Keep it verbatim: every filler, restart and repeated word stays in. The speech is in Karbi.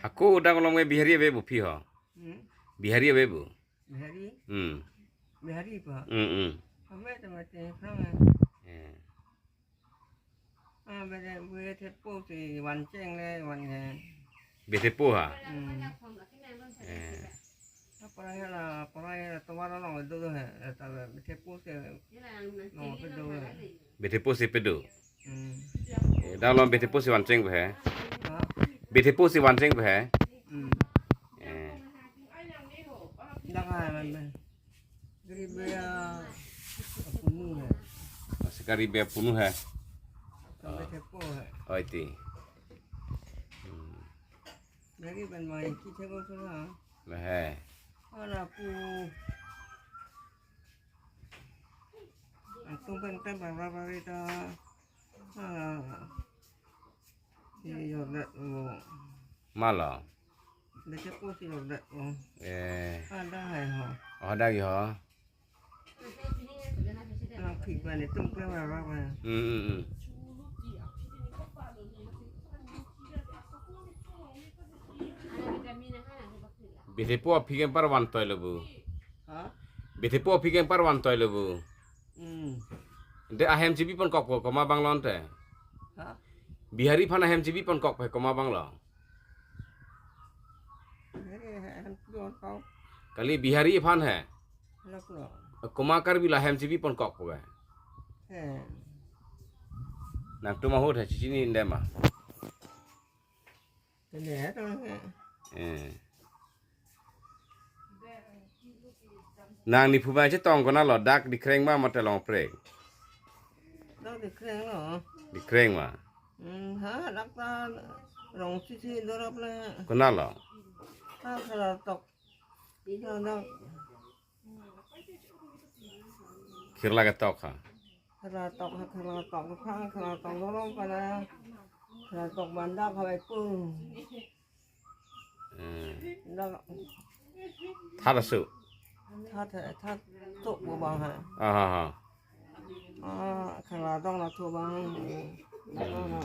Ako dak along ke Bihari ave bu phi ho? Hmm? Bihari ave bu? Bihari? Hmm. Bihari pa? Hmm, hmm. Kami teman tengkrong ya. Eh. Ah, bede, bede thepo si vancheng le, van ke. Bethepo ha? Hmm. Eh. Apa ya la, apa ya la, tumar along do do he, eh, ta bethepo si, no, pe do he. Bethepo si pe do. Hmm. Eh, dak along bethepo si vancheng he. Ha? Bethepo si vancheng he. Hmm. Eh. Dak hai man be. Gari be ya, apunu he. Masih kari be apunu he. Ka bethepo he. Oh, iti. Hmm. Gari ban mai ki thepo sura. Lah he. Ala pu. Atum pen pen bang bang bang ita. Ah. Ini jordet mo. Malo. Bethepo si jordet mo. Eh. Ada hai ho. Oh, ada lagi ho. Alang phik bang itum pen bang bang bang. Hmm, hmm, hmm. Bethepo aphi ke par van toi lo bu. Ha? Bethepo aphi ke par van toi lo bu. Hmm. De ahem chibi pon kok po komat abang lo ante. Ha? Bihari aphan ahem chibi pon kok pe komat abang lo. Bihari ahem chibi pon kok. Kali Bihari aphan he. Lok lo. Komat Karbi lo ahem chibi pon kok po ke. He. Nangtum ahut he, chechini inde ma. Tene to he. Eh. Nangli phu bang chetong konat lo, dak Dikreng ma mate Longprek? Dak Dikreng lo. Dikreng ma. Hmm, ha, dak ta rong sisi dorap le. Konat lo? Ha, Kherla Tok. Dak, dak. Kherla ketok ha. Kherla Tok ha, Kherla Tok ha, Kherla Tok dorong pada. Kherla Tok mandak ha ipung. Hmm. Dak. That asu. That, that tok bu bang ha. Ah, ha, ha. Ah, Kherla Tok la tok bang. Dak ha.